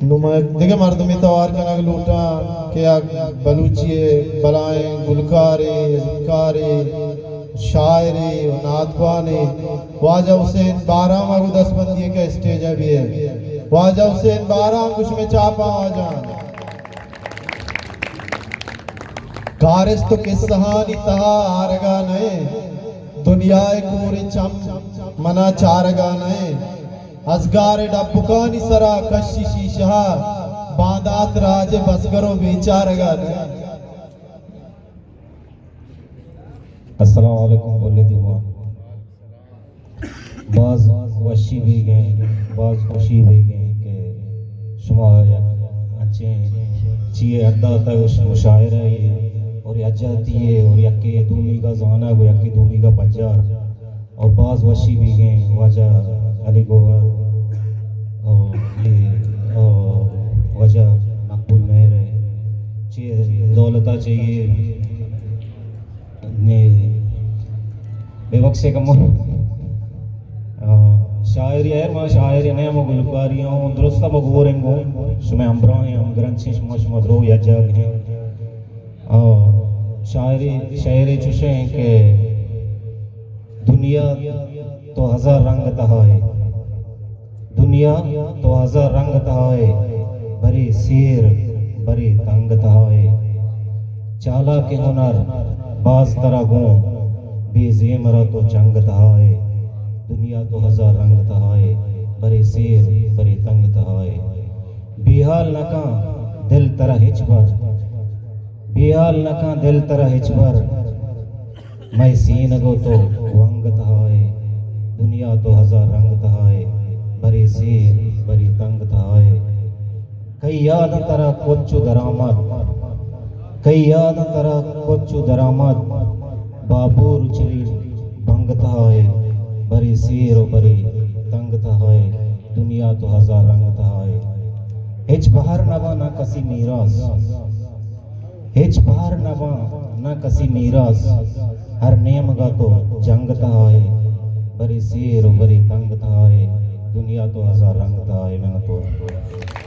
نوں من دگہ مردمے توار کنگ لوٹاں کہ یک بلوچی ءِ بلائیں گلکارے، ازمکارے، شاعرے و نعتخوانے، واجہ حسین بارام ءَ گوں دستبندی ءَ کہ اسٹیج ءَ بیئے۔ واجہ حسین بارام گوں شمئے چاپاں واجہ۔ کارست و قصہانی تہا آرگا نئے، دنیا ءِ کوریں چم منا چارگا نئے۔ ازگار ءِ ڈبکانی سرا کشی شیشہ، باندات راج ءِ بزگر و بیچارگا نئے۔ السلام علیکم بلے دیوان۔ باز وشی بیگ ءَ، باز خوشی بیگ ءَ کہ شما یک انچیں چیئے اڈ داتگ، مشاعرہ ئے اور یکجہتی ئے اور یکے دومیگا زانگ و یکے دومیگا پجار اور باز وشی بیگ ءَ واجہ علی گوہر اور اے، اور واجہ مقبول مہر ءِ چیئے دولتا چہ اے نے بے بخشے کمو۔ آ، شاعری ایر ما شاعری نہ، ما گلوکاری ہوں، درست ما گوریں گوں، شمئے ہمراہیں، ہمگرنچیں، شما، شما درو یک جاگہ ہیں۔ آ، شاعری، شاعری چوشیں کہ دنیا تو ہزار رنگ تہائے۔ دنیا تو ہزار رنگ تہائے، برے سیر، برے تنگ تہائے۔ چالاکیں ہنر باز ترا گوں، بے زیمرا تو چنگ تہائے۔ دنیا تو ہزار رنگ تہائے، برے سیر، برے تنگ تہائے۔ بیحال نکاں دل ترا ہچبر، بیحال نکاں دل ترا ہچبر، مئے سینگ و تو ونگ تہائے۔ دنیا تو ہزار رنگ تہائے، برے سیر، برے تنگ تہائے۔ کئی یاد ترا کچ و درآمد، کئی یاد ترا کچ و درآمد، باپور چلی بنگ تہائے، برے سیر و برے تنگ تہائے۔ دنیا تو ہزار رنگ تہائے۔ ہچ بہر نبا نہ کسی میراث، ہچ بہر نباں نہ کسی میراث، ہر نیمگا تو جنگ تہائے، برے سیر و برے تنگ تہائے، دنیا تو ہزار رنگ تہائے۔ منتوار۔